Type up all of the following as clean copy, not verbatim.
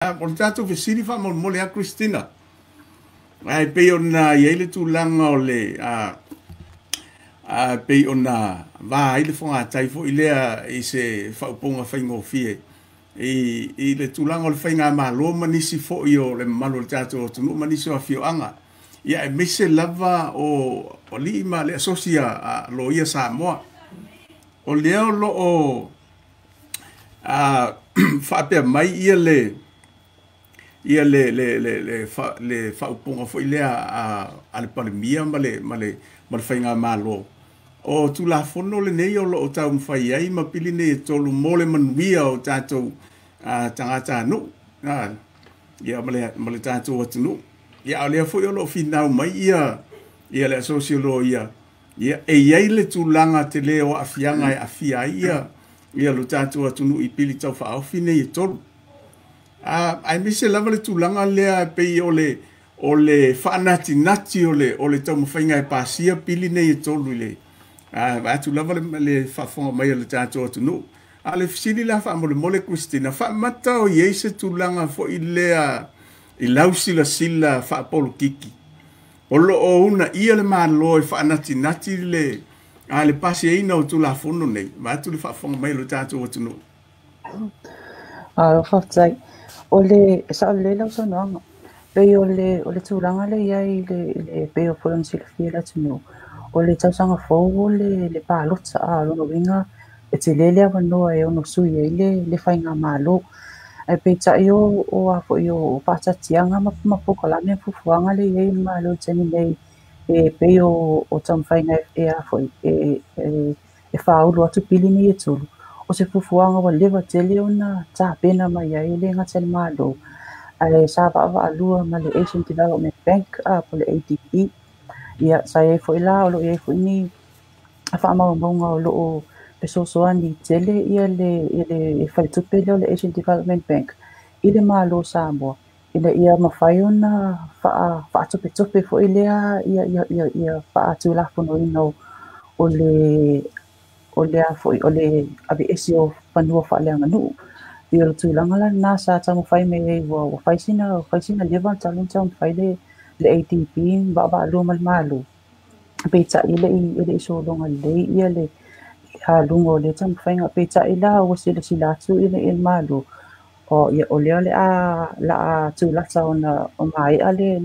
O le tatou fesili faamolemole a Christina, ae pei ona i ai le tulaga o le pei ona va ai le fogatai foi lea i se faaupuga faigofie i le tulaga o le faigamalo ma nisi foi o le mamalu o le tatou atunuu ma nisi o afioaga, ia aemaise lava o alii ma le asosi a loia Samoa. O lea o lo o faapea mai ia le ia le le le le le faaupuga foi lea a le Palemia ma le faigamalo, o Tulafono lenei o lo o taumafai ai ma pili nei e tolu mo le manuia o tatou tagatanuu, ia ma le tatou atunuu. Ia a o lea foi o lo o finau mai ia le asosi o loia, ia e i ai le tulaga tele o aafiaga e aafia ai ia lo tatou atunuu i pili tau faaofi nei e tolu. Aemaise lava le tulaga lea e pei o le faanatinati o le taumafaiga e pasia pili nei e tolu i le vaeatu lava le faafofoga mai a le tatou atunuu. A o le fesili la faamolemole Christina, faamata o i ai se tulaga foi lea i lau silasila faapolokiki o lo o uunaia le Malo e faanatinati le pasiaina o Tulafono nei, vaeatu le faafofoga mai a le tatou atunuu? Faafetai. O le sao lelei lau saunoaga. Pei o le tulaga lea i ai i le pei o foi ona silafia le atunuu, o le tausaga fou o le palota, a o lona uiga e tele le avanoa e ono sui ai le faigamalo. Ae peitai o a foi o faatatiaga ma polokalame ma fuafuaga lea e i ai le Malo i le taimi nei, e pei o taumafaiga e a foi e faaulu atu pili nei e tolu, o se fuafuaga ua leva tele ona tapena mai ai e le gata i le Malo, ae sa vaavaalua ma le Asian Development Bank po o le ADB. Ia, sa i ai foi la, o lo o i ai foi ni faamaumauga o lo o fesoasoani tele ia le faletupe lea o le Asian Development Bank i le Malo o Samoa, ina ia mafai ona faatopetope foi lea ia faatulafonoina o le a foi o le aveese o fanua faaleaganuu. Ia o le tulaga la lena sa taumafai mai ai, ua fai sina leva talu ona taumafai le ADB vaavaalua ma le Malo, peitai e le i sologa lelei ia le aluga o lea taumafaiga. Peitai la ua silasila atu i le Malo, o lea o le a tulata ona maea le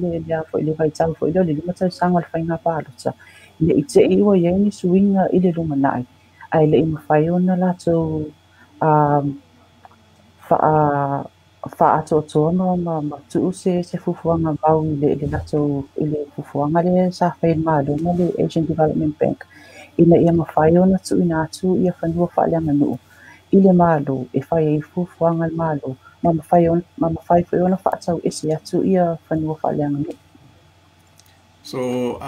vaitau foi lea o le 5 tausaga o le faiga palota, ne i te i ua i ai ni suiga i le lumanai, ae le i mafai ona latou faaatoatoa ma tuu se fuafuaga mau i le latou i le fuafuaga lea sa fai e le Malo ma le Asian Development Bank, ina ia mafai ona tuuina atu ia fanua faaleaganuu i le Malo e fai ai fuafuaga a le Malo ma mafai foi ona faatau ese atu ia fanua faaleaganuu. So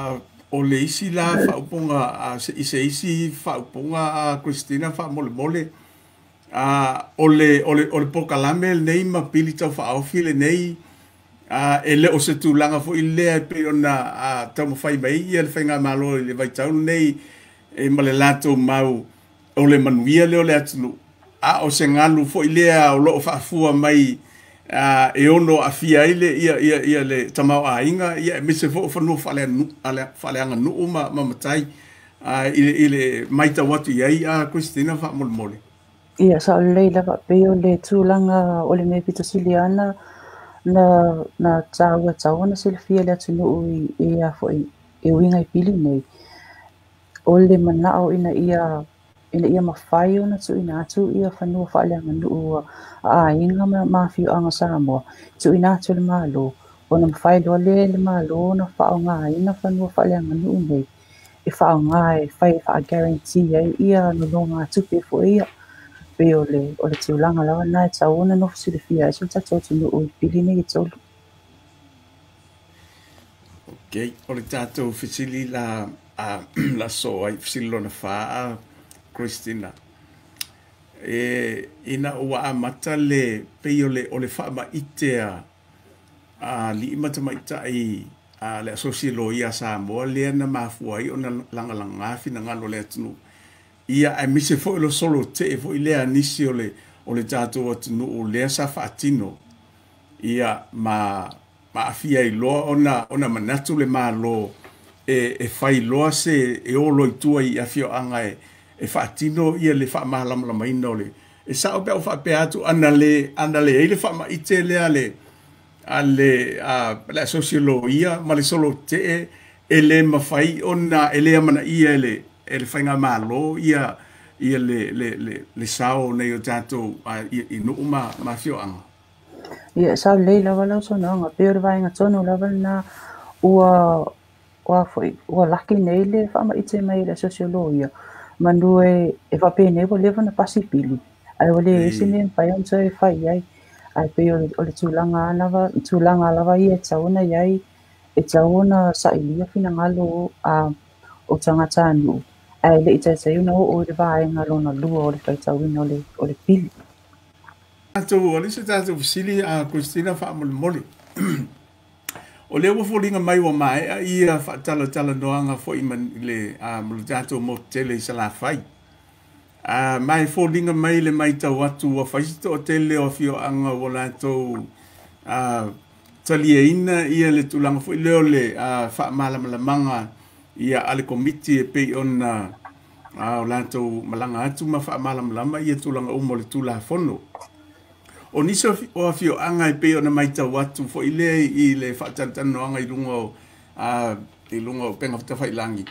o le isi la faaupuga, i se isi faaupuga, Christina faamolemole, o le polokalame lenei ma pili tau faaofi lenei, e le o se tulaga foi lea e pei ona taumafai mai ia le faigamalo i le vaitau lenei e ma le latou mau o le manuia lea o le atunuu, a o se galu foi lea o lo o faafua mai e ono aafia ai le tamaoaiga, ia aemaise foi o fanua faaleaganuu ma matai i le matau atu i ai Christina faamolemole. Ia, sao lelei lava, pei o le tulaga o le mea pito sili ana na taua tau ona silafia le atunuu i a foi e uiga i pili nei, o le manao ina ia mafai ona tuuina atu ia fanua faaleaganuu a aiga ma afioaga Samoa, tuuina atu le Malo, ona mafai loa lea le Malo ona faaaogaina fanua faaleaganuu nei, e faaaoga e fai e faa-guarantee ai ia nonogatupe foi ia. Pei o le tulaga lava na e tau ona nofo silafia ai so tatou atunuu i pili nei e tolu. Okay, o le tatou fesili la so ai, fesili lona fa, Christina. E ina ua amata le pei o le faamaite a alii ma tamaitai a le asosi loia Samoa lea na mafua ai ona lagalaga finagalo o le atunuu. Ia aemaise foi o le solo tee foi lea nisi o le tatou atunuu lea sa faatino. Ia ma aafia ai loa ona manatu le Malo e fai loa se e o loa i tua i afioaga e faatino ia le faamalamalamaina o le e sao pe a ou faapea atu ana le ai le faamaite lea a le asosi o loia ma le solotetee e le mafai ona e le amanaia e le faigamalo ia le sao nei o tatou i nuu ma afioaga. Ia sao lelei lava lau saunoaga pei o le vaega tonu lava lena ua ua laki nei le faamaite mai e le asosi o loia manu e faapenei ua leva ona pasi pili ae ua leai se mea e mafai ona toe fai ai. Ae pei o le tulaga lava ia e tatau ona iai, e tatau ona sailia finagalo o tagatanuu ae le i taitai ona oo i le vaega lona lua o le faitauina o le pili. Tatou o le se tatou fesili a Christina faamolemole. O lea ua foliga mai ua maea ia faatalatalanoaga foi ma le tatou motu tele i Salafai. Ma e foliga mai le matau atu ua fai se toatele o afioaga ua latou taliaina ia le tulaga foi lea o le faamalamalamaga ia a le komiti e pei ona o latou malaga atu ma faamalamalama ia tulaga uma o le Tulafono. O nisi o afioaga e pei ona matau atu foi lea i le faatalatalanoaga i luga o upega tafailagi,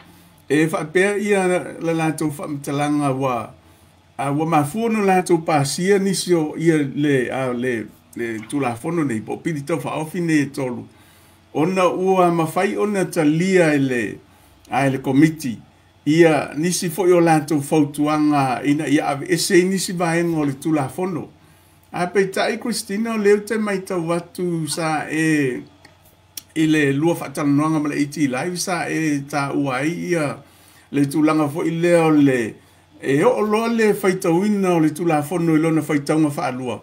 e faapea ia le latou faamatalaga ua mafua ona latou pasia nisi o ia le Tulafono nei po o pili taufaaofi nei e tolu, ona ua mafai ona talia e le komiti ia nisi foi o latou fautuaga ina ia aveese ai nisi vaega o le Tulafono. A peitai Christina, o lea ou te matau atu sa e i le lua faatalanoaga ma le AT Live sa e taua ai ia le tulaga foi lea o le e oo loa le faitauina o le Tulafono i lona faitauga faalua,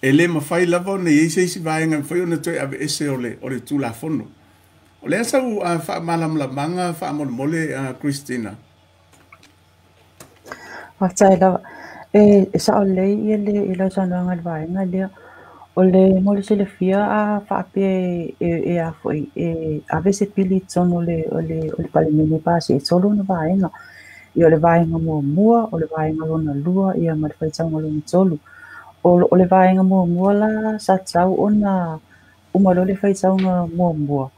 e le mafai lava ona i ai se isi vaega e mafai ona toe aveese o le Tulafono. O le a sau faamalamalamaga faamolemole Christina? Faafetai lava. E sao lelei ia le lau saunoaga i le vaega lea. O le mo le silafia a faapea e a foi e ave se pili i totonu o le Palemene pasi e tolu ona vaega. Ia o le vaega muamua, o le vaega lona lua, ia ma le faitauga lona tolu. O le vaega muamua la sa tatau ona uma loa le faitauga muamua,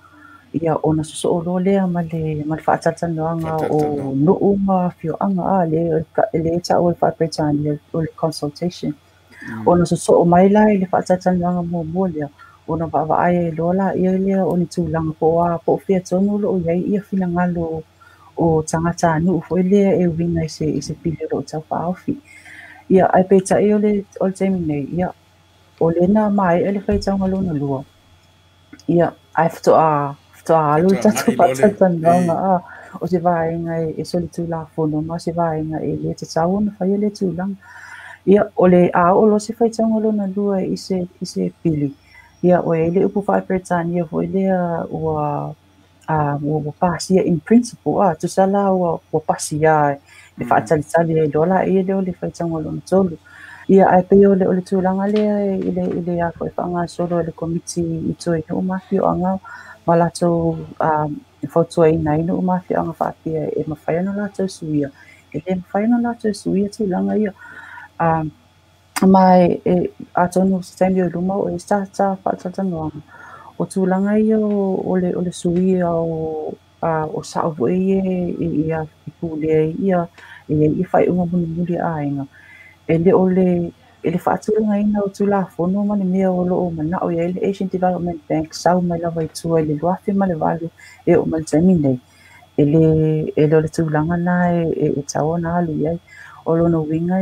ia ona sosoo loa lea ma le faatalatalanoaga o nuu ma afioaga lea e taua i le faa-Peretania o le consultation. Ona sosoo mai la i le faatalatalanoaga muamua lea, ona vaavaai ai loa laia lea o ni tulaga po o fea tonu o loo i ai ia finagalo o tagatanuu foi lea e uiga i se pili o loo taufaaofi. Ia ae peitai o le taimi nei, ia o lea na maea le faitauga lona lua. Ia ae faatoa alu le tatou faatalatalanoaga o se vaega e solitulafono ma se vaega e le tatau ona faia le tulaga. Ia o le a oo loa se faitauga lona lua i se pili, ia ua i ai le upu faa-Peretania foi lea ua pasia in principle, tusa la ua pasia e faatalitali ai loa laia lea o le faitauga lona tolu. Ia ae pei o le tulaga lea i le a foi faagasolo e le komiti i tua i nuu ma afioaga ma latou fautuaina ai nuu ma afioaga faapea e mafai ona latou suia, e le mafai ona latou suia tulaga ia. Ma atonu se taimi o i luma o e sa faatalatalanoaga o tulaga ia o le suia o sao foi ia e pulea ia e faaiuga mulimuli a aiga. E le o le faatulagaina o Tulafono ma le mea o loo manao i ai le Asian Development Bank sau mai lava i tua i le 2008 e oo mai le taimi nei. E le o le tulaga na e tatau ona alu i ai. O lona uiga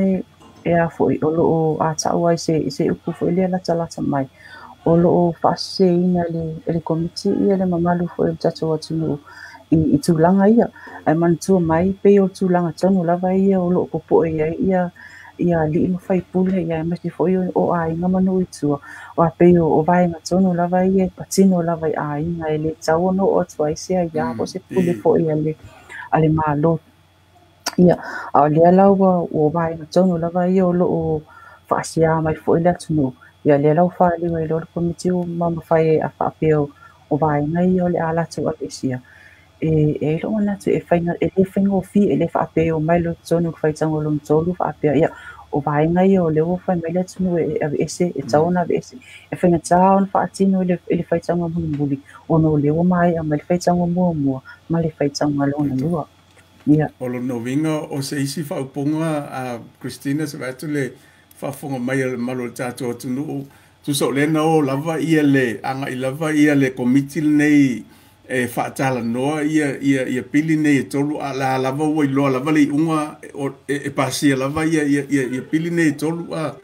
e a foi o loo a tau ai se upu foi lea latalata mai, o loo faaseseina e le komiti ia le mamalu foi o le tatou atunuu i tulaga ia. Ae manatua mai pei o tulaga tonu lava ia o loo popoe i ai ia alii ma faipule ia aemaise foi o aiga ma nuu i tua. Aua pei o vaega tonu lava ia e patino lava i aiga e le tatau ona oo atu ai se aia po o se pule foi a le Malo. Ia, a o lea la ua vaega tonu lava ia o loo faasea mai foi le atunuu Ia lea la ua faliu ai loa le Komiti ua mafai ai a faapea o vaega ia o le a latou aveesea. E i ai lou manatu e e le faigofie, e le faapea e omai loa i totonu o le faitauga lona tolu faapea, ia, o vaega ia o lea ua fai mai le atunuu e aveese, e tatau ona aveese. E faigata ona faatino i le faitauga mulimuli, ona o lea ua maea mai le faitauga muamua ma le faitauga lona lua. Ia. O lona uiga o se isi faaupuga a Christina se vaai atu le faafofoga mai a le mamalu o le tatou atunuu, tusa o lea na o lava ia le agai lava ia le Komiti lenei e faatalanoa ia pili nei e tolu, a la lava ua iloa lava le iuga e pasia lava ia pili nei e tolu a.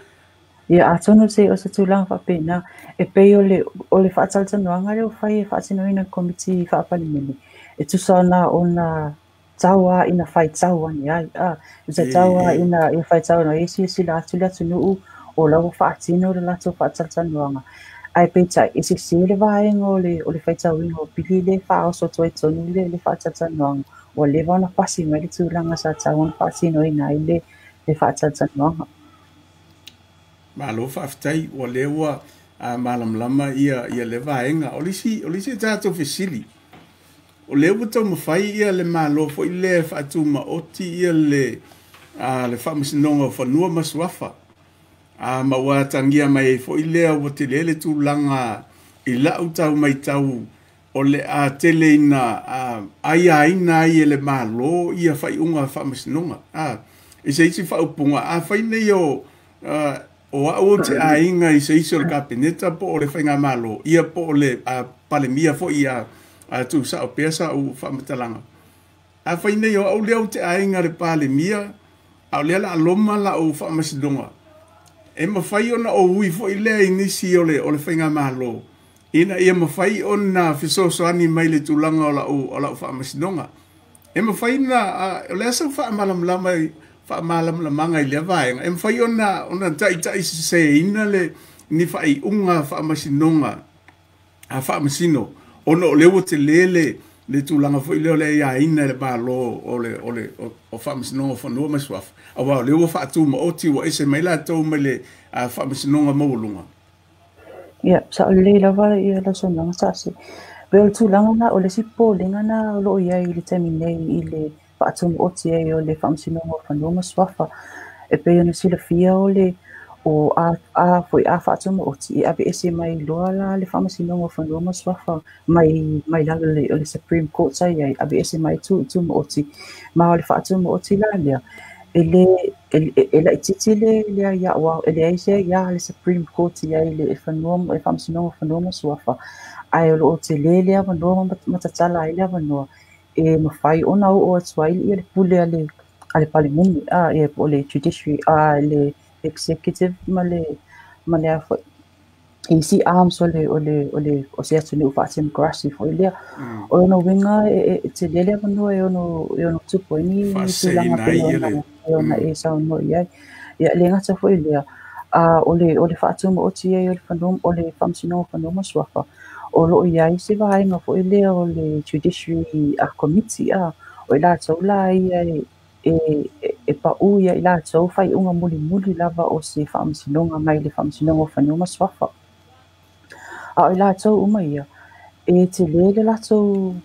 Ia, atonu se o se tulaga faapena, e pei o le faatalatalanoaga lea ua fai e faatinoina le Komiti Faa-Palemene, e tusa ona tau lava ina faitau ane ai, a, tusa tau lava ina faitau ane ai, silasila atu le atunuu o la ua faatino le latou faatalatalanoaga. Ae peitai, e sese le vaega o le faitauina o pili le faaoso atu ai totonu le faatalatalanoaga, ua leva ona pasi mai le tulaga sa tau ona faatinoina ai le faatalatalanoaga. Malo faafetai, ua lea ua malamalama ia le vaega. O le isi tatou fesili, o lea ua taumafai ia le Malo foi lea faatumaoti ia le Faamasinoga o Fanua ma Suafa. Ma ua atagia mai ai foi lea ua tele le tulaga i lau tau maitau o le a tele ina aiaina ai e le Malo ia faaiuga faamasinoga. I se isi faaupuga, afai nei o au te aiga i se isi o le Kapeneta po o le Faigamalo, ia po o le Palemia foi ia tuusao pea sa ou faamatalaga. Afai nei o au lea ou te aiga le Palemia, a o lea la loma la ou faamasinoga, e mafai ona ou ui foi lea i nisi o le Faigamalo, ina ia mafai ona fesoasoani mai le tulaga o lau faamasinoga. E mafai na, o lea sau faamalamalamaga i lea vaega, e mafai ona taitaiseseina le ni faaiuga faamasinoga a faamasino, ona o lea ua tele le tulaga foi lea o le aiaina e le Malo o Faamasinoga o Fanua ma Suafa, aua o lea ua faatumaoti ua ese mai latou mai le Faamasinoga Maualuga. Ia, sao lelei lava ia lau saunoaga Sase. Pei o le tulaga na, o le isi popolega na o loo i ai i le taimi nei i le faatumaoti ai o le Faamasinoga o Fanua ma Suafa, e pei ona silafia o le o a foi a faatumaoti e aveese mai loa la le Faamasinoga o Fanua ma Suafa mai lalo o le Supreme Court sa i ai, aveese mai tumaoti, ma o le faatumaoti la lea e le e laitiiti le ia e leai se ia le Supreme Court i ai le fanua le Faamasinoga o Fanua ma Suafa, ae o loo tele le avanoa ma tatala ai le avanoa e mafai ona oo atu ai ia le pule a le Palemene, ia po o le judiciary, le executive ma le foi isi arms o le o se atunuu faatemokarasi foi lea. O lona uiga e tele le avanoa e ono tupu ai ni tulaga pei ona e saunoa i ai. Ia le gata foi lea, o le faatumaoti ai o le Faamasinoga o Fanua ma Suafa, o loo i ai se vaega foi lea o le Judiciary Committee, o i latou la ia e pau ia i latou faaiuga mulimuli lava o se faamasinoga mai le Faamasinoga o Fanua ma Suafa. A o i latou uma ia, e tele le latou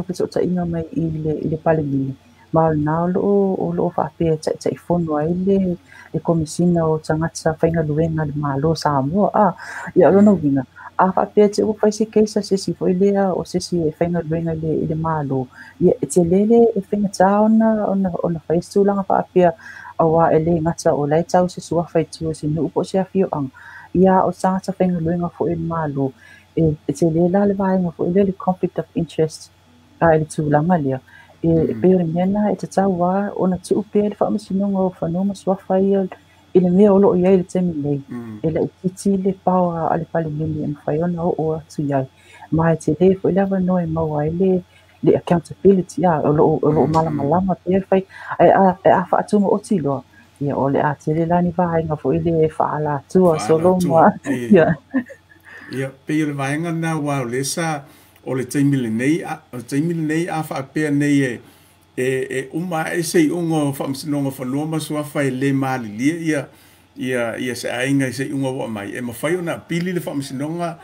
fesootaiga mai i le Palemene, ma o lena o loo faapea taitaifono ai le Komesina o Tagata Faigaluega a le Malo Samoa. Ia o lona uiga, a faapea te ua fai se case a se isi foi lea o se isi e faigaluega i le Malo, ia e tele le e faigata ona fai se tulaga faapea, aua e le gata o la e tau se suafa i tua o se nuu po o se afioaga, ia o tagata faigaluega foi i le Malo, e tele la le vaega foi lea le conflict of interest i le tulaga lea. E pei o le mea na e tatau lava ona tuu pea le Faamasinoga o Fanua ma Suafa ia i le mea o loo i ai le taimi nei, e laitiiti le power a le Palemene e mafai ona oo atu i ai, ma e tele foi le avanoa e maua ai le accountability, o loo malamalama pea le fai, ae a faatumaoti loa, ia o le a tele la ni vaega foi le faalatua solo ma ia. Ia, pei o le vaega lena aua o lea sa o le taimi lenei a faapea nei e uma ae se iuga o Faamasinoga o Fanua ma Suafa e le malilie ia ia se aiga i se iuga ua aumai, e mafai ona apili le Faamasinoga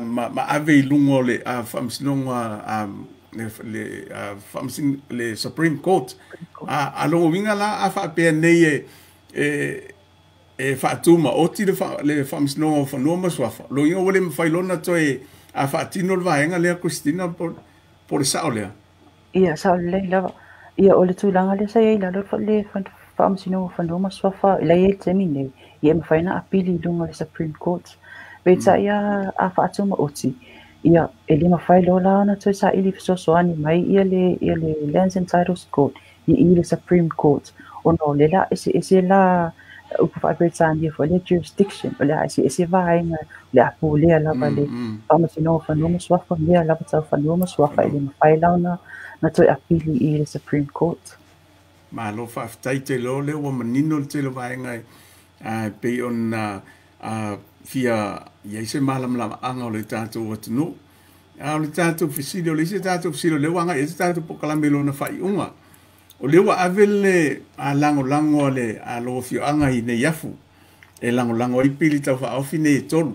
ma ave i luga o le Faamasinoga le Supreme Court. A lona uiga la a faapea nei e faatumaoti le Faamasinoga o Fanua ma Suafa, lona uiga ua le mafai loa ona toe faatino le vaega lea, Christina, po o le sao lea? Ia, sao lelei lava. Ia, o le tulaga lea sa i ai i lalo le Faamasinoga o Fanua ma Suafa, la i ai le taimi nei, ia e mafai ona apili i luga o le Supreme Court. Peitai a faatumaoti, ia, e le mafai loa la ona toe saili fesoasoani mai ia le Lands and Titles Court i le Supreme Court, ona o le la eseese la upu faa-Peretania foi le jurisdiction, o le a eseese vaega, o le a pulea lava le Faamasinoga o Fanua ma Suafa, mea lava tau fanua ma suafa, e le mafai la ona toe apili i le Supreme Court. Malo faafetai te iloa o lea ua manino le tele o vaega e pei ona fia i ai se malamalamaaga o le tatou atunuu. A o le tatou fesili, o le isi tatou fesili o lea ua agai i ai se tatou polokalame i lona faaiuga. O lea ua ave le lagolago a le lau afioaga i Neiafu e lagolago ai pili taufaaofi nei e 3.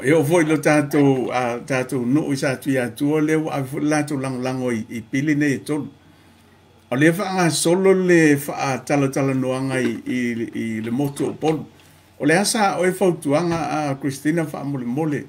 E oo foi i lo tatou nuu i Satuiatua, lea ua ave foi le latou lagolago i pili nei e 3. O lea faagasolo le faatalatalanoaga i le motu o Upolu. O le asa oe fautuaga a Christina faamolemole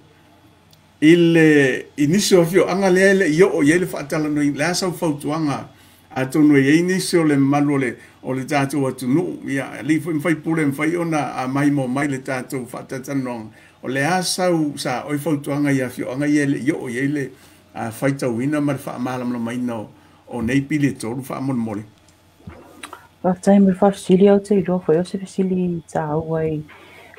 i le i nisi o afioaga lea e le i oo i ai le faatalanoaina, le asa o fautuaga atonu e i ai nisi o le mamalu o le tatou atunuu, ia alii foi ma faipule e mafai ona maimoa mai le tatou faatalatalanoaga. O le a sa oe fautuaga i afioaga ia e le i oo i ai le faitauina ma le faamalamalamaina o nei pili e 3 faamolemole. Faafetai mo le faafesili au te iloa foi o se fesili taua ai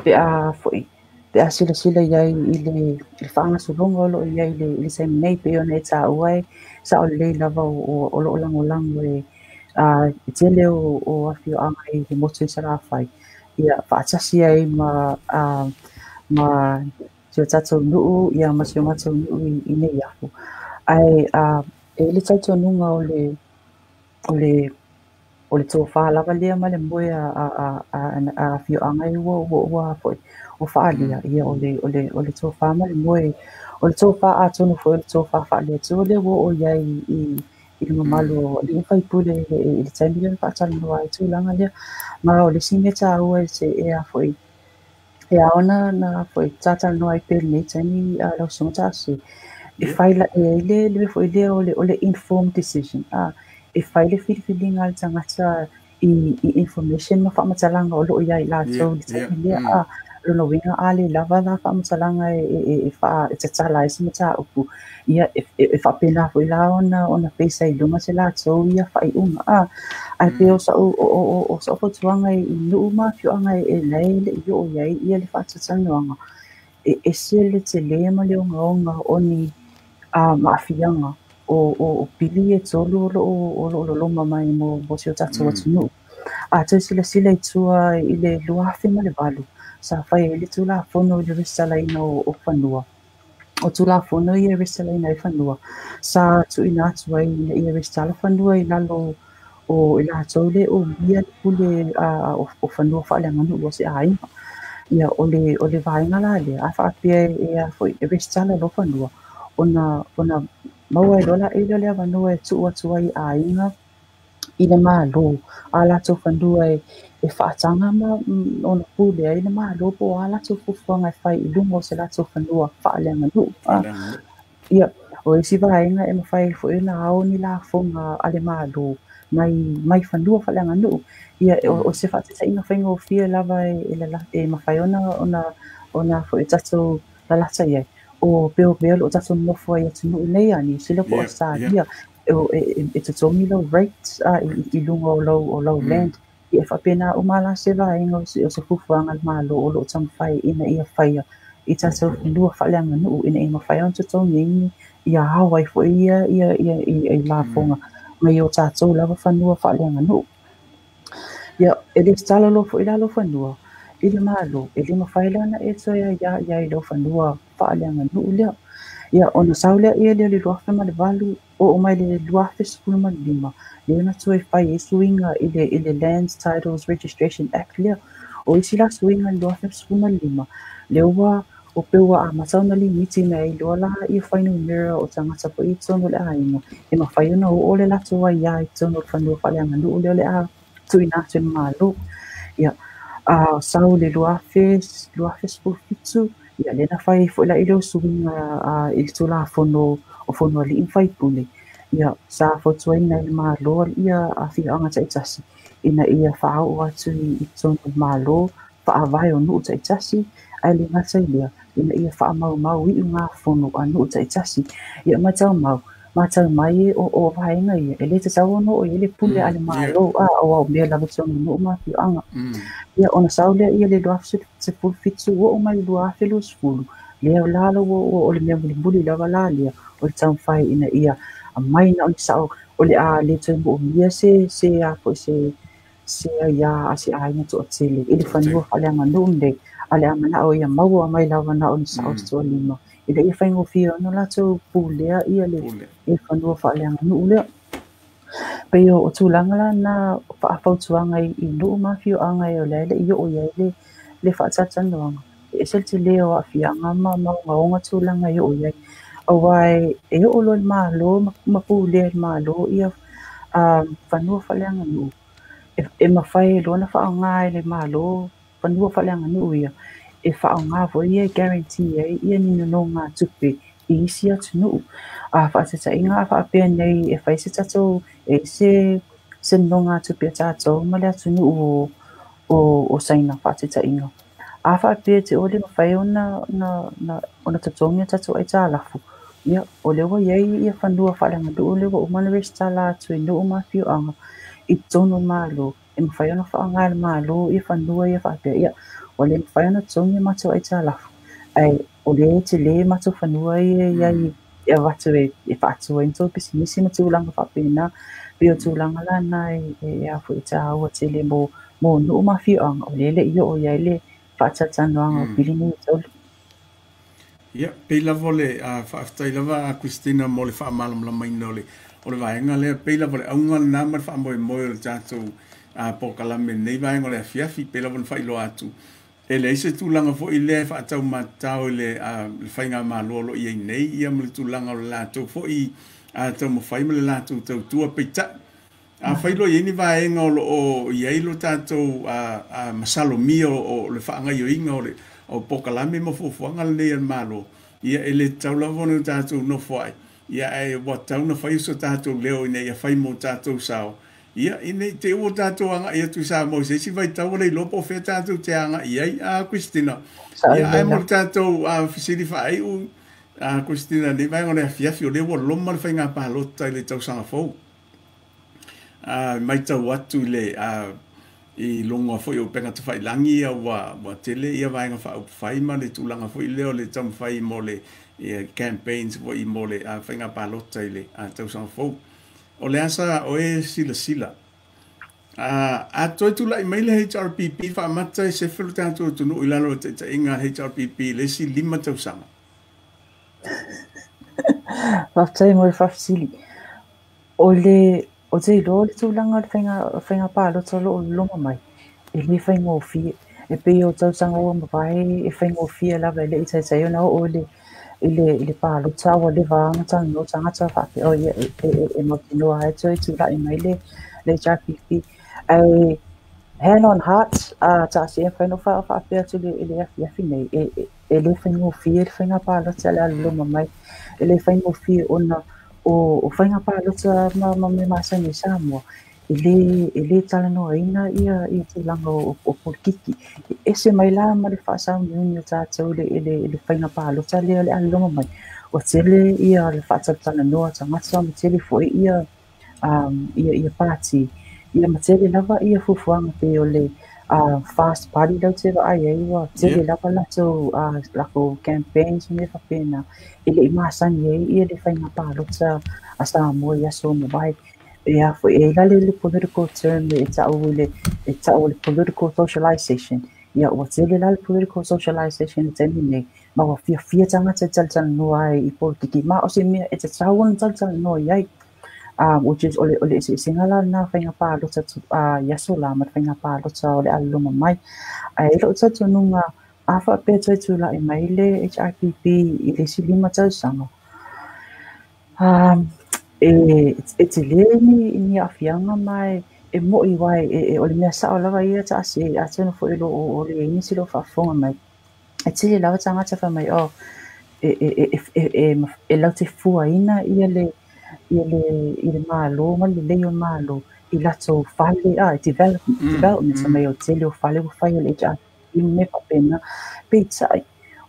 pe a foi pe a silasila i ai i le faagasologa o loo i ai i le taimi nei, pei ona e taua e sao lelei lava o loo lagolago e tele o afioaga i le motu i Salafai, ia faatasi ai ma si o tatou nuu, ia ma si o matou nuu i Neiafu. Ae e le talitonuga o le tofa lava lea ma le moe a afioaga e ua foi o faaalia, ia o le tofa ma le moe, o le tofa atonu foi o le tofa faale-Atua lea ua oo i ai i le mamalu o alii ma faipule i le taimi lea na faatalanoa ai tulaga lea. Ma o le isi mea taua e a foi e ao ona foi tatalanoa ai pea i lenei taimi lau susuga Taase, e fai e ai le mea foi lea o le informed decision, e fai le filifiliga a le tagata i information ma faamatalaga o loo i ai latou i le taimi lea. Lona uiga a le lava la faamatalaga e tatala ai se mataupu, ia e faapena foi la ona peisa i luga se latou ia faaiuga. Ae pei o sa'u fautuaga i nuu ma afioaga e lae le i oo i ai ia le faatatalanoaga, e ese le tele ma le ogaoga o ni maafiaga o pili e 3 o loo loloma mai mo si o tatou atunuu. A toe silasila i tua i le 2008 sa fai ai le Tulafono i le resitalaina o fanua. O Tulafono ia e resitalaina ai fanua sa tuuina atu ai ina ia resitala fanua i lalo o i latou le umia le pule o fanua faaleaganuu o se aiga. Ia o le vaega la lea a faapea e a foi e resitala loa fanua ona maua ai loa la e le avanoa e tuu atu ai aiga i le malo a latou fanua e faataga ma ona pule ai le malo po o a latou fuafuaga e fai i luga o se latou fanua faaleaganuu. Ia o isi vaega e mafai foi ona ao ni lafoga a le malo mai fanua faaleaganuu. Ia o se faataitaiga faigofie lava e mafai ona foi tatou lalata i ai o peo mea o loo tatou nonofo ai atunuu nei a Niu Sila po o Australia, e totogi lau rate i luga o lau land. Ia e faapena uma la se vaega o se fuafuaga a le malo o loo taumafai ina ia faia i tatou fanua faaleaganuu ina ia mafai ona totogi ai ia ao ai foi ia i lafoga mai o tatou lava fanua faaleaganuu. Ia e resitala loa foi la lou fanua i le malo, e le mafai la ona e toe aiā i ai lau fanua faaleaganuu lea. Ia ona sau lea ia le 2008 oo mai le 2015 lea na toe fai ai suiga i le Lands Titles Registration Act lea. O isi la suiga i le 2015, lea ua o pei ua amata ona limiti mea ai loa la ia fuainumera o tagata foi i totonu o le aiga, e mafai ona oo le latou aiā i totonu o le fanua faaleaganuu lea o le a tuuina atu e le Malo. Ia, sau i le 2017, ia lea na fai ai foi la i lea suiga i le Tulafono o Fono a Alii ma Faipule, ia sa fautuaina ai le Malo ia afioaga taitasi ina ia faaoo atu i totonu o le Malo faavae o nuu taitasi, ae le gata i lea, ina ia faamaumau iugafono a nuu taitasi. Ia matau mai o vaega ia, e le tatau ona oo i ai le pule a le Malo, aua o mea lava i totonu o nuu ma afioaga. Ia ona sau lea ia le 2017 oo mai le 2020, lea la o le mea mulimuli lava la lea, o le taumafai ina ia aumai na o ni sao, o le a le toe moomia se se aiā a se aiga toatele i le fanua faaleaganuu lenei, a o le a manao ia maua mai lava na o ni sao se toalima, ina ia faigofie ona latou pulea ia le fanua faaleaganuu lea. Pei o tulaga la na faafautuaga i nuu ma afioaga e o le a le i oo i ai le faatalatalanoaga, e ese le tele o aafiaga ma ogaoga tulaga e oo i ai. Aua e oo loa i le Malo ma pulea e le Malo ia fanua faaleaganuu, e mafai e loa ona faaaoga e le Malo fanua faaleaganuu ia, e faaaoga foi ia e guarantee ai ia ni nonogatupe i isi atunuu. Faataitaiga a faapea nei e fai se tatou e se nonogatupe a tatou ma le atunuu o Saina faataitaiga. A faapea te ole mafai ona totogi a tatou aitalafu, ia o lea ua iai ia fanua faaleaganuu lea ua uma ona resitala atu i nuu ma afioaga i totonu o le Malo, e mafai ona faaaoga e le Malo ia fanua ia faapea, ia ua le mafai ona totogi a matou aitalafu, ae o lea e tele matou fanua ia i ai e avatu e faatu ai ni tou pisinisi ma tulaga faapena. Pei o tulaga la na e a foi e taua tele mo nuu ma afioaga o lea le i oo i ai le faatalatalanoaga o pili nei e tolu. Ia, pei lava o le faafetai lava a Christina mo le faamalamalamaina o le vaega lea, pei lava o le auga lena ma le faamoemoe o le tatou polokalame lenei vaega o le afiafi, pei lava ona faailoa atu. E leai se tulaga foi lea e faataumatatao i le faigamalo o lo o i ai nei, ia ma le tulaga o le latou foi taumafai ma le latou tautua peitai. Afai loa i ai ni vaega o lo o i ai lo tatou masalomia o le faagaoioiga o le polokalame ma fuafuaga lenei a le Malo, ia e le tatau lava ona tatou nofo ai, ia ae ua tatau ona fai so tatou leo ina ia fai mo tatou sao, ia ina i te ua tatou agai atu i Samoa i se isi vaitau ua le iloa po o fea tatou te agai i ai. Christina, ia ae mo le tatou fesili faaiu, Christina, nei vaega o le afiafi, o lea ua loma le faiga palota i le tausaga fou. Matau atu i le i luga foi o upega tafailagi, ia ua tele ia vaega faaupufai ma le tulaga foi lea o le taumafai mo le campaigns foi mo le faiga palota i le tausaga fou. O le asa o e silasila. A toe tulai mai le HRPP faamata e sefe lo tatou atunuu i lalo o le taitaiga a le HRPP i le isi 5 tausaga. Faafetai mo le faafesili. O le o te iloa le tulaga o le faiga palota o lo o loma mai, e le faigofie. E pei o tausaga ua mavae e faigofie lava e le i taitai ona oo i le palota ua leva ona talanoa tagata faapea, o ia e mautinoa ai toe tulai mai le HRPP. Ae hand on heart, taasia e mafai ona faapea atu i le afiafi nei, e le faigofie le faiga palota le a loma mai. E le faigofie ona o faiga palota ma mea masani i Samoa, e le talanoaina ia tulaga o polokiki. E ese mai la ma le faasauniuni o tatou i le faiga palota lea o le a loma mai. Ua tele ia le faatalatalanoa tagata ma tele foi ia pati. Ia ma tele lava ia fuafuaga pei o le fast party lau te vaai ai, ua tele lava latou campaigns ma mea faapena, e le i masani ai ia le faiga palota a Samoa i aso mavae. E a foi e la le political term e ta'u le political socialization. Ia ua tele la le political socialization i taimi nei, ma ua fiafia tagata e talatalanoa ai i polokiki, ma o se mea e tatau ona talatalanoa i ai. Which is o le eseesega la lena faiga palota i aso la ma le faiga palota o le aloloma mai. Ae i lo'u talitonuga, a faapea toe tula'i mai le HRPP i le isi 5 tausaga, e telē ni aafiaga ma e mo'i uae o le mea sa'o lava ia ta'ase. Atonu foi o le iai nisi o loo faafofoga mai, e tele lava tagata fai mai o e laute fuaina ia le malo ma le lelei o le malo i latou fale a development mai o tele o fale ua fai o le HRPP ma mea faapena. Peitai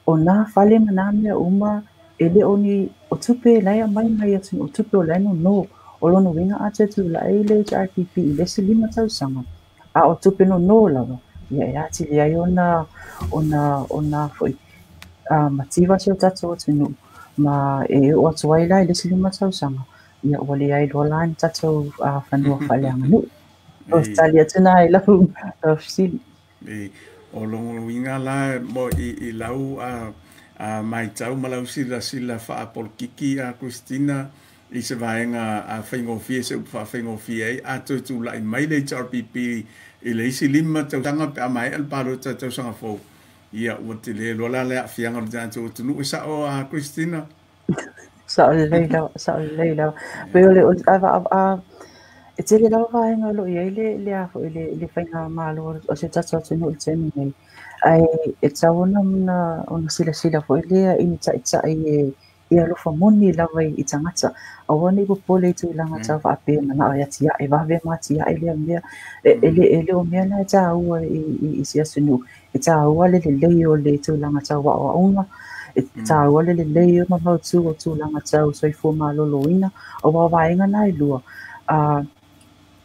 o nā fale ma nā mea uma e le o ni o tupe la e aumai mai atunuu, o tupe o la e nono. O lona uiga a toe tula'i le HRPP i le isi 5 tausaga a o tupe nono lava ia, e atili ai ona foi mativa si o tatou atunuu, ma e oo atu ai la i le isi 5 tausaga, ia ua leai loa la ni tatou fanua faaleaganuu. O se tali atu na i lau fesili. O lona uiga la mo i lau a maitau ma lau silasila faapolokiki a Christina i se vaega a faigofie, se upu faafaigofie ai, a toe tula'i mai le HRPP i le isi 5 tausaga pe a maea le palota tausaga fou, ia ua tele loa la le aafiaga o le tatou atunuu. E sa'o a Christina? Sa'o lelei lava, sa'o lelei lava. Pei o le a e tele lava vaega o loo i ai le a foi le faiga malo o se tatou atunuu i le taimi nei, ae e tatau ona silasila foi lea i ni ta'ita'i e alofa moni lava i tagata, aua nei popole i tulaga tau faapea mana'o e atia'e vave ma atia'e lea mea. E le o mea na e tāua i se atunuu. E tāua le lelei o le tulaga tau aoaoga, e tāua le lelei o ma mautū o tulaga tau soifua malōlōina, aua o vaega na e lua.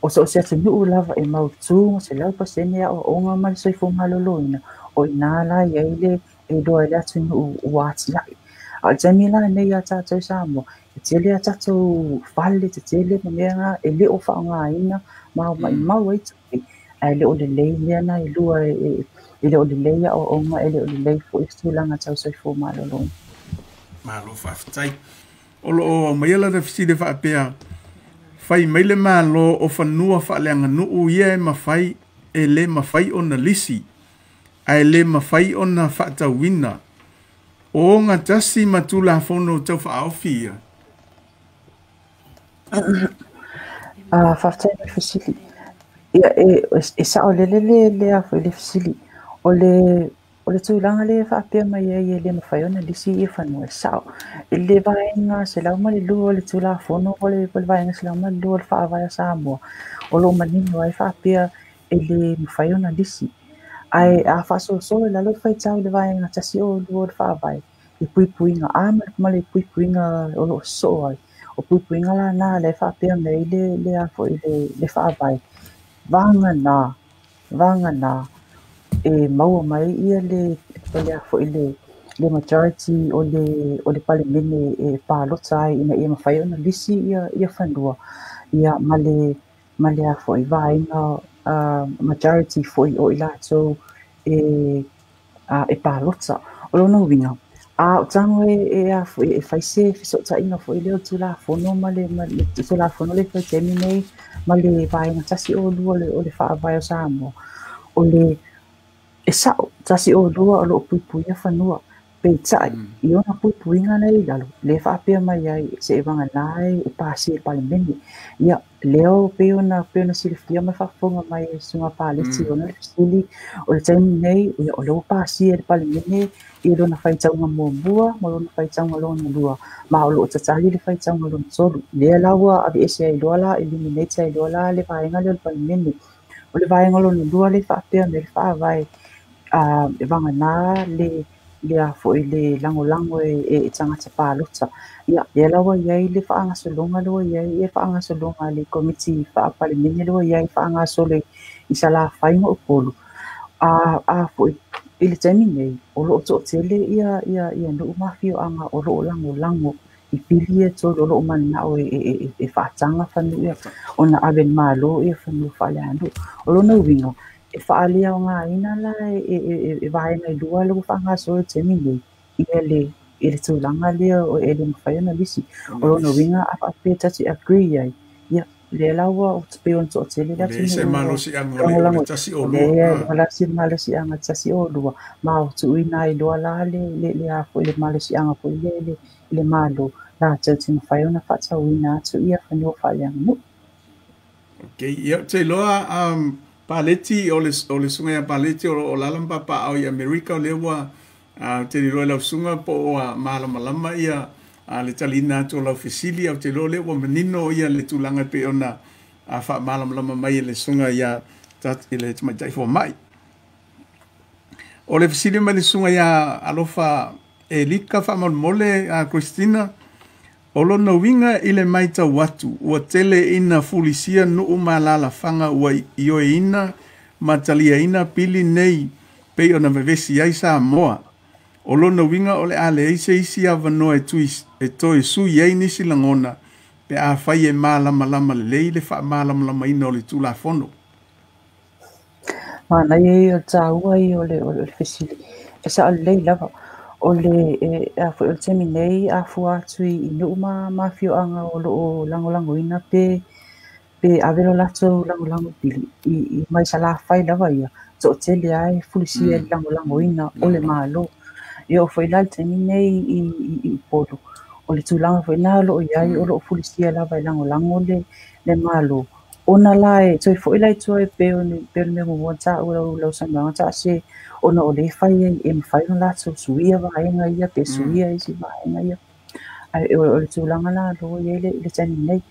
O so o se atunuu lava e mautū ma 100% aoaoga ma le soifua malōlōina, o i nā la i ai le e iloa ai le atunuu ua atia'i. A o le taimi la nei a tatou i Samoa, e tele a tatou fale tetele ma mea na e le o faaaogaina ma maimau ai tupe, ae le o lelei mea na e lua, e le o lelei aoaoga, e le o lelei foi tulaga tau soifua malōlōina. Malo faafetai. O loo aumaia lana fesili faapea: fai mai le malo o fanua faaleaganuu ia e mafai e lē mafai ona lisi ae lē mafai ona faatauina, o ogatasi ma Tulafono tau Faaofi ia? Faafetai mo le fesili. Ia e sa'o lele le a foi le fesili. O le tulaga le faapea mai ai e le mafai ona lisi ia fanua, e sa'o. I le vaega 102 o le Tulafono, o le vaega 102 o le Faavae o Samoa, o loo manino ai faapea e le mafai ona lisi. Ae a faasoaso i lalo le faitau i le vaega 102 o le Faavae i puipuiga a ma le puipuiga o loo sosoo ai. O puipuiga lana lea e faapea mai ai le a foi le Faavae. Vagana e maua mai ia le a foi le majority o le Palemene e palota ai ina ia mafai ona lisi ia fanua ia ma le a foi vaega majority foi o i latou e palota. O lona uiga, a o tago e a foi e fai se fesootaiga foi lea o Tulafono ma le Tulafono le fai taimi nei ma le vaega 102 o le Faavae o Samoa, o le e sa'o 102 o loo puipuia fanua. Peitai i ona puipuiga la i lalo le faapea mai ai se'i vagana e pasia i le Palemene. Ia lea pei ona silafia ma faafofoga mai e susuga Paleti ona le fesili, o le taimi nei ia, o lea ua pasia e le Palemene i lona faitauga muamua ma lona faitauga lona lua, ma o loo tatali le faitauga lona tolu. Lea la ua aveese ai loa la, eliminate ai loa la le vaega lea o le Palemene. O le vaega lona lua le faapea mai le Faavae, e vagana le a foi le lagolago e tagata palota. Ia lea la ua iai le faagasologa lea ua iai le faagasologa a le Komiti Faa-Palemene lea ua iai faagasolo i Salafai ma Upolu. A foi i le taimi nei o loo to'atele ia nuu ma afioaga o loo lagolago i pili ia e tolu, o loo mananao e faataga fanua ia ona ave i le Malo ia fanua faaleaganuu. O lona uiga e faaleaogaina la e vaega e lua lea ua faagasolo i le taimi nei ia le tulaga lea e le mafai ona lisi. O lona uiga a faapea tatou agree ai Ia, lea la ua pei ona toatele le Ua leai se atunuu ua malosiaga o le lagolago 102. Ua leai la se malosiaga 102, ma ua tuuina ai loa la le a foi le malosiaga foi lea i le Malo latou te mafai ona faatauina atu ia fanua faaleaganuu. Okay, ia ou te iloa Paleti o le susuga ia Paleti o lo o alaala ma papaaao i Amerika, o lea ua ou te iloa i lau susuga po o ua malamalama ia le taliina atu o lau fesili, ae ou te iloa o lea ua manino ia le tulaga e pei ona faamalamalama mai e le susuga ia i le tamaitai fomai. O le fesili mai le susuga ia Alofa Elika faamolemole a Christina, o lona uiga i le matau atu ua tele ina fulisia nuu ma alaalafaga ua ioeina ma taliaina pili nei pei ona vevesi ai Samoa. O lona uiga o le a leai se isi avanoa e toe sui ai nisi lagona pe afai e malamalama lelei le faamalamalamaina o le Tulafono. Manaia ia o le taua ia o le fesili. E sao lelei lava. O le a foi o le taimi nei a fua atu i nuu ma afioaga o lo o lagolagoina pe ave lo latou lagolago i pili i mai Salafai lava ia toatele lava e fulisia i le lagolagoina o le Malo. Ia oo foi la i le taimi nei i Upolu, o le tulaga foi lena o lo o i ai, o lo o fulisia lava e lagolago le Malo. Ona la e toe foi la i tua e pei o le mea muamua na taua lau saunoaga taase, ona o lea e fai ai e mafai ona latou suia vaega ia pe suia isi vaega ia. Ae o le tulaga la o lo o i ai le taimi nei.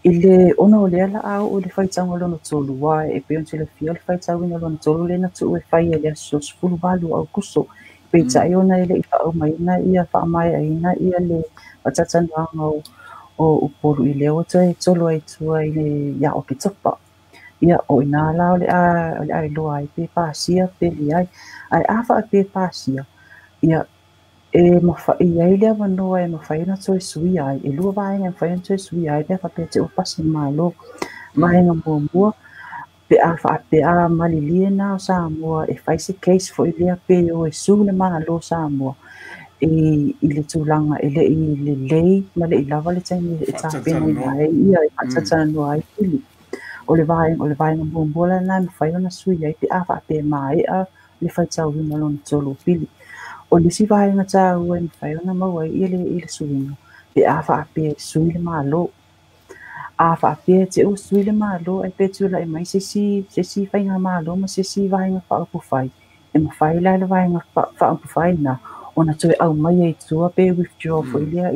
I le ona o lea la a oo i le faitauga lona tolu, aua e pei ona silafia o le faitauina lona tolu lea na tuu e fai i le aso 18 o Aokuso. Peitai ona e le i faaaumaina ia faamaeaina ia le faatalatalanoaga o Upolu i lea ua toe tolo ai tua i le ia Oketopa. Ia, o ina la o le a iloa ai pe pasia pe leai. Ae a faapea e pasia, ia e mafai ai le avanoa e mafai ona toe suia ai. E lua vaega e mafai ona toe suia ai pe a faapea te ua pasi le Malo. Vaega muamua, pe a faapea a malilie na o Samoa e fai se case foi lea pe o e sue le Malo o Samoa i le tulaga e le i lelei ma le i lava le taimi e tapenaina ai ia e faatalatalanoa ai pili. O le vaega muamua la lena e mafai ona sui ai pe a faapea e maea le faitauina lona tolu o pili. O le isi vaega taua e mafai ona maua ai ia le suiga pe a faapea e sui le Malo. A faapea te ua sui le Malo ae pe tulai mai se isi faigamalo ma se isi vaega faaupufai, e mafai la le vaega faaupufai lena ona toe aumai ai tua pe withdraw foi lea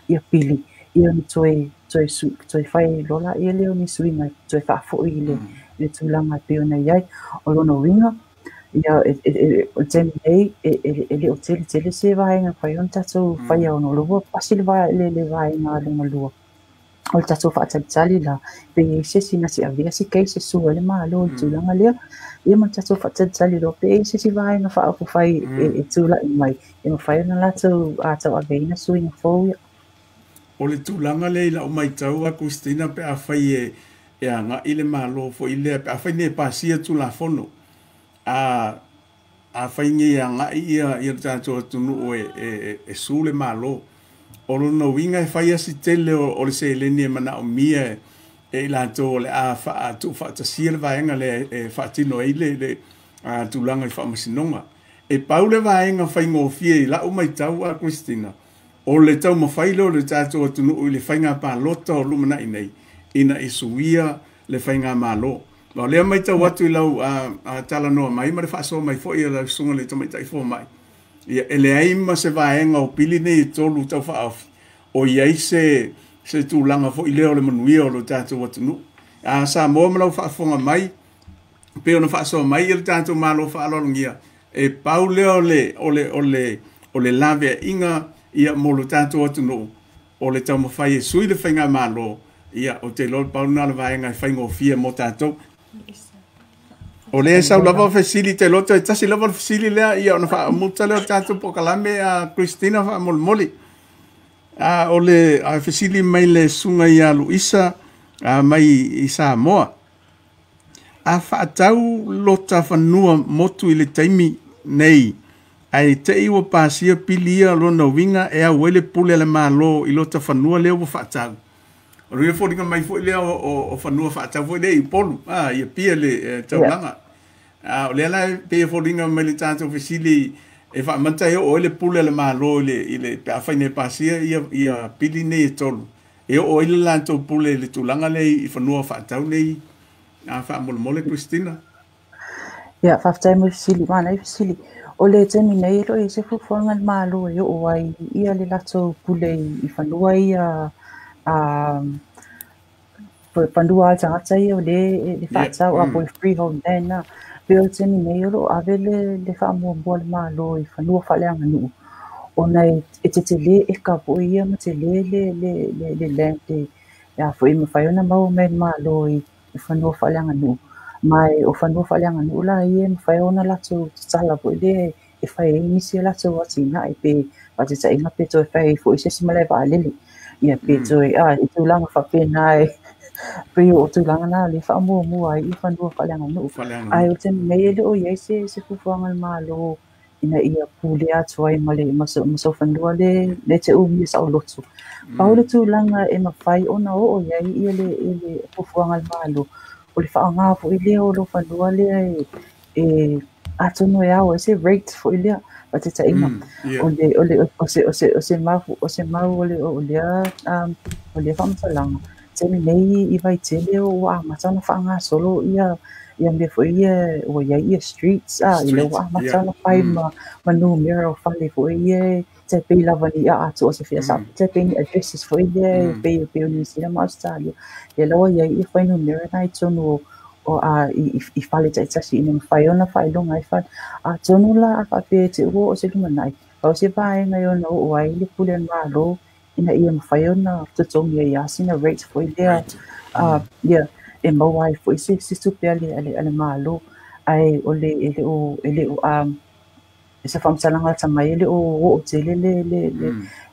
ia pili, ia ona toe fai loa la lea o ni suiga toe faafoi i le tulaga e pei ona i ai. O lona uiga, ia o le taimi nei e le o tele tele se vaega e mafai ona tatou faia ona o lea ua pasi le vaega lona lua. O le tatou faatalitali la pe i ai se isi na te avea se case e sue ai le Malo i le tulaga lea, ia ma le tatou faatalitali loa pe i ai se isi vaega faaupufai e tulai mai e mafai ona latou tauaveina suiga fou ia. O le tulaga lea i lau matau a Christina pe afai e agai le Malo foi lea, pe afai nei e pasia Tulafono, afai nei e agai ia le tatou atunuu e su le Malo, o lona uiga e fai asi tele o le seleni e manaomia e i latou o le a tuufaatasia le vaega lea e faatino ai le tulaga i faamasinoga. E pau le vaega faigofie i lau matau a Christina, o le taumafai lea o le tatou atunuu i le faiga palota o lumanai nei, ina ia suia le faigamalo. Ma o lea matau atu i lau talanoa mai ma le faasoa mai foi a lau susuga i le tamaitai fomai, ia e leai ma se vaega o pili nei e tolu taufaaofi o i ai se tulaga foi lea o le manuia o le tatou atunuu. A Samoa ma lau faafofoga mai, pei ona faasoa mai le tatou Malo faaaloalogia, e pau lea o le laveaiga ia mo le tatou atunuu, o le taumafai e sui le faigamalo, ia ou te iloa pau lena o le vaega e faigofie mo tatou. O lea e sau lava o fesili, te iloa toe tasi lava le fesili lea, ia ona faamuta lea o tatou polokalame a Christina faamolemole. O le fesili mai le susuga ia Luisa mai i Samoa. A faatau lota fanua motu i le taimi nei, ae te i ua pasia pili ia lona uiga e au ai le pule a le Malo i lota fanua lea ua faatau. O le foliga mai foi lea o fanua faatau foi lea i Upolu, ia pia le taulaga. O lea la e pei e foliga mai le tatou fesili e faamata e oo ai le pule a le Malo i le pe afai nei pasia ia pili nei e tolu, e oo ai le latou pule i le tulaga lea i fanua faatau nei. Faamolemole, Christina. Ia, faafetai mo le fesili, manaia fesili. O le taimi nei e le o i ai se fuafuaga a le Malo e oo ai ia le latou pule i fanua ia, fanua a le tagata ia o lea e faatau, po o le freehold land na. Pei o le taimi nei o lo o ave le faamuamua a le Malo i fanua faaleaganuu, ona e tetele eka foi ia ma tele le land e a foi e mafai ona maua mai e le Malo i fanua faaleaganuu. Ma o fanua faaleaganuu la ia e mafai ona latou tatala foi lea e fai ai nisi o latou atinae, pe faataitaiga pe toe fai ai foi se isi malae vaalele, ia pe toe i tulaga faapena, e pei o tulaga na lea faamuamua ai i fanua faaleaganuu. Ae o le taimi nei e le o i ai se fuafuaga a le Malo ina ia pule atu ai ma le ma sau fanua le te umia saoloto. Pau le tulaga e mafai ona oo i ai ia le fuafuaga a le Malo, o le faaaoga foi lea o lou fanua lea e atonu e ao ai se rate foi lea. Faataitaiga, o le o le o se o se o se mau o se mau o le o lea o lea faamatalaga taimi nei i Vaitele ua amata ona faagasolo ia mea foi ia ua i ai ia streets, i le ua amata ona fai ma numera o fale foi ia te pei lava ni atu o se fia sa te pei ni addresses foi lea e pei o Niu Sila ma Australia ia laua i ai ia fuainumera na i totonu o a i fale taitasi ina mafai ona faailoga ai fale. Atonu la a faapea e te ua oo se lumanai, pau se vaega e ona oo ai le pule a le Malo ina ia mafai ona totogi ai lava sina rate foi lea, ia e maua ai foi se tupe a le Malo. Ae o le e le o e le o se faamatalaga lata mai e le o oo tele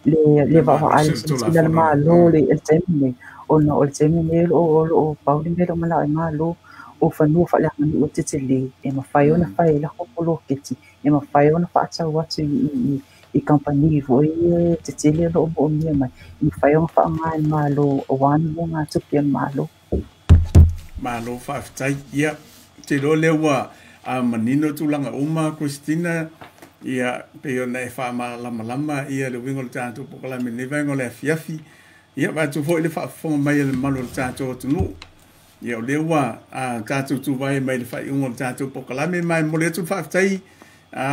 le vaavaai le silasila a le Malo le taimi nei, ona o le taimi nei o lo o pau le mea o lo o manao ai Malo o fanua faaleaganuu e tetele e mafai ona fai ai latou poloketi, e mafai ona faatau atu i kamupani foi ia tetele o lo o moomia mai, e mafai ona faaaoga e le Malo aua ni nonogatupe a le Malo. Malo faafetai. Ia, te iloa lea ua manino tulaga uma, Christina, ia pei ona e faamalamalama ia le uiga o le tatou polokalame i lenei vaega o le afiafi. Ia vaeatu foi le faafofoga mai a le mamalu o le tatou atunuu. Ia o lea ua tatou tuvae mai le faaiuga o le tatou polokalame, ma e momoli atu le faafetai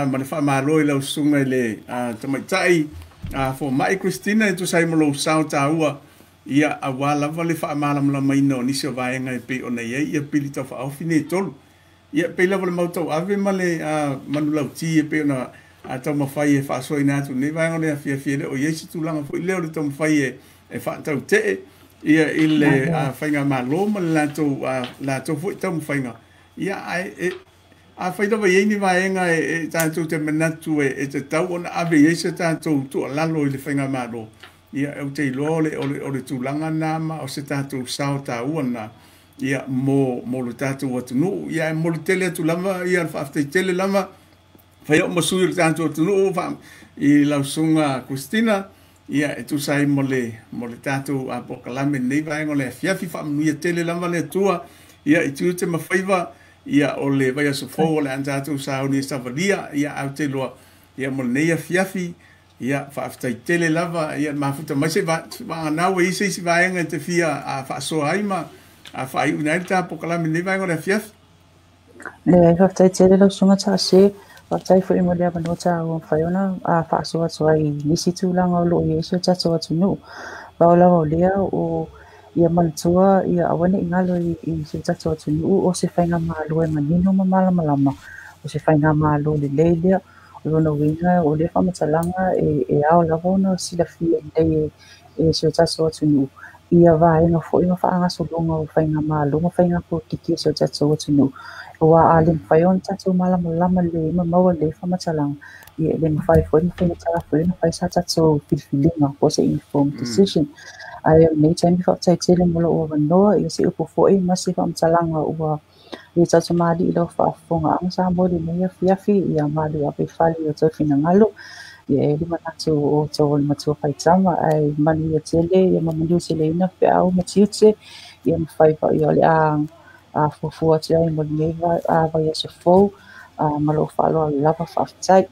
ma le faamalo i lau susuga i le tamaitai fomai Christina e tusa ai ma lou sao taua, ia aua lava le faamalamalamaina o nisi o vaega e pei ona i ai ia pili taufaaofi nei e tolu. Ia pei lava le mau tauave ma le manulauti e pei ona taumafai e faasoaina atu lenei vaega o le afiafi, e le o i ai se tulaga foi lea o le taumafai e faatautee ia i le faigamalo ma le latou foi taumafaiga. Ia ae afai lava i ai ni vaega e tatou te manatu e tatau ona ave i ai se tatou tuualalo i le faigamalo, ia ou te iloa o le tulaga na ma o se tatou sao taua na ia mo le tatou atunuu. Ia e momoli tele atu lava ia le faafetai tele lava fai au ma sui o le tatou atunuu i lau susuga Christina, ia e tusa ai mo le tatou polokalame i lenei vaega o le afiafi. Faamanuia tele lava le Atua ia i tiute ma faiva. Ia o le vaiaso fou o le a tatou sauni e savalia. Ia ae ou te iloa ia mo lenei afiafi, ia faafetai tele lava ia mafuta mai se vagana ua i ai se isi vaega e te fia faasoa ai ma faaiuina ai le ta polokalame i lenei vaega o le afiafi. Leai, faafetai tele lau susuga Taase. Faafetai foi mo le avanoa taua mafai ona faasoa atu ai i nisi tulaga o lo o i ai si o tatou atunuu. Pau lava o lea o ia manatua ia aua ne i galo i si o tatou atunuu o se faigamalo e manino ma malamalama, o se faigamalo lelei lea. O lona uiga o lea faamatalaga e ao lava ona silafia lelei e si o tatou atunuu ia vaega foi ma faagasologa o faigamalo ma faiga polokiki a si o tatou atunuu. Aua a le mafai ona tatou malamalama lelei ma maua lelei faamatalaga, ia e le mafai foi ma faigata foi ona fai sa tatou filifiliga po o se informed decision. Ae o lenei taimi, faafetai tele mo lou avanoa, ia se upu foi ma se faamatalaga ua ia tautamalii i lau faafofogaaga Samoa i lenei afiafi, ia malu ave i fale i o outou finagalo. Ia e i ai le manatu o outou o le matua faitama, ae manuia tele ia ma manuia teleina feau ma tiute ia ma faiva ia o le a fuafua atu ai mo lenei vaiaso fou ma lou faaaloalo lava. Faafetai.